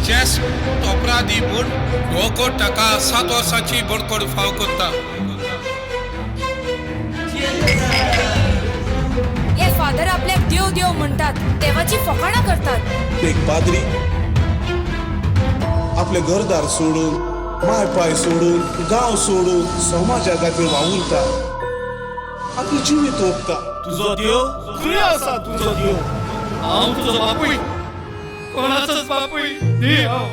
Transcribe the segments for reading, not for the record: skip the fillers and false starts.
जेस अपराधी म्हूण रोखोड ताका 7 वर्सांची बडकोड फाव करता. हे फादर आपल्याक देव देव म्हणटात, देवाची फकाणां करतात. एक पाद्री आपले घरदार सोडून, माय पाय सोडून, गांव सोडून समाजा खातीर वावुरता, आपली जिवीत ओंपता. तुजो देव खंय आसा? तुजो देव हांव तुजो बापूय, कोणाचोच बापूय न्ही हांव.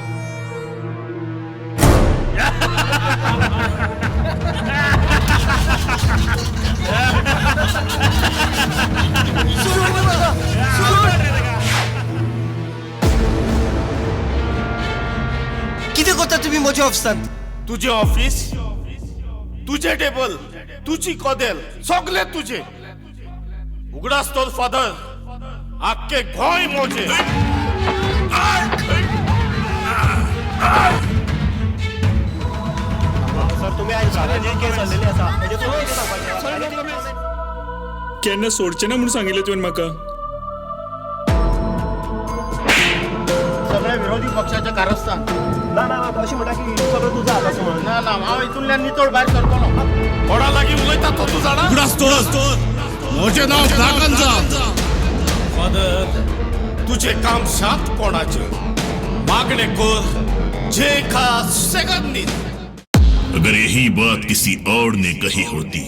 कितें करता तुमी म्हज्या ऑफिसांत? तुजें ऑफिस, तुजें टेबल, तुजी कदेल, सगळें तुजें. उगडास तर फादर, आख्खे गोंय मोजें. केन्ना सोडचें ना म्हूण सांगिल्लें तुवें म्हाका. सगळ्या विरोधी पक्षाच्या कारस्थान. ना ना अशें म्हणटा की सगळें तुजो हात आसा म्हणून. ना ना, हांव हितूंतल्यान नितळ भायर सरतलो. कोणा लागीं उलयता तो तूं जाणा? उगडास तोर म्हजें नांव ब्रागांझा. फादर, तुजें काम शांतपणाचें. मागणें कर, जे खा सुसेगाद न्हीद. अगर यही बात किसी और ने कही होती